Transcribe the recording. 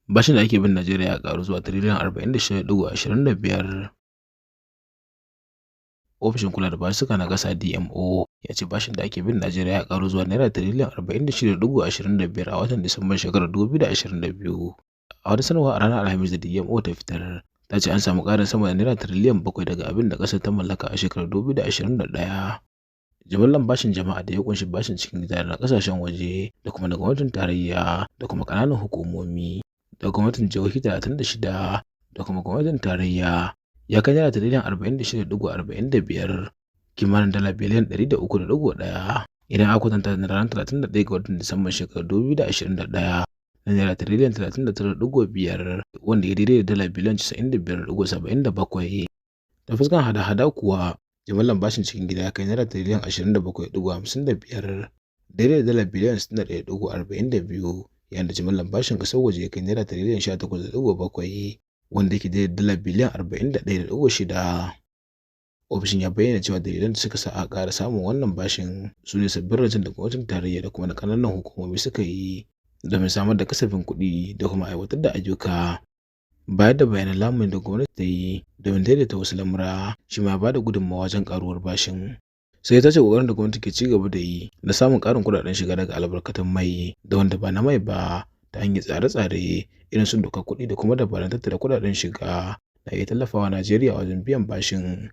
Bashin da ake bin Najeriya ya ƙaru zuwa tiriliyan 46.25. Ofishin Kula da Basuka na Ƙasa (DMO) ya ce bashin da ake bin Najeriya ya ƙaru zuwa naira tiriliyan 46.25 a watan Disamban shekarar 2022. A wata sanarwa a ranar Alhamis da DMO ta fitar, ta ce an samu ƙarin sama da naira tiriliyan 7 daga abin da ƙasar ta mallaka a shekarar 2021. Jimillar bashin jama'a da ya ƙunshi bashin cikin gida da na ƙasashen waje da kuma na gwamnatin tarayya da kuma ƙananan hukumomi da gwamnatin jihohi 36 da kuma gwamnatin tarayya ya kai naira tiriliyan 46.45, kimanin dala biliyan 303.1, idan aka kwatanta da na ranar 31 ga watan Disamban shekarar 2021 na naira tiriliyan 39.5, wanda ya daidai da dala biliyan 95.77. Ta fuskar hada-hada kuwa, jimillar bashin cikin gida ya kai naira tiriliyan 27.55, daidai da dala biliyan 61.42, yayin da jimillar bashin ƙasar waje ya kai naira tiriliyan 18.7, wanda yake daidai da dala biliyan 41.6. Ofishin ya bayyana cewa dalilan da suka sa aka ƙara samun wannan bashin su ne sabbin rancen da gwamnatin tarayya da kuma na ƙananan hukumomi suka yi domin samar da kasafin kuɗi da kuma aiwatar da ayyuka. Bayar da bayanan lamuni da gwamnati ta yi domin daidaita wasu lamura shi ma ya ba da gudunmawa wajen ƙaruwar bashin. Sai ta ce ƙoƙarin da gwamnati ke ci gaba da yi na samun ƙarin kuɗaɗen shiga daga albarkatun mai da wanda ba na mai ba ta hanyar tsare-tsare irin su dokar kuɗi da kuma dabarun tattara kuɗaɗen shiga na iya tallafawa Najeriya wajen biyan bashin.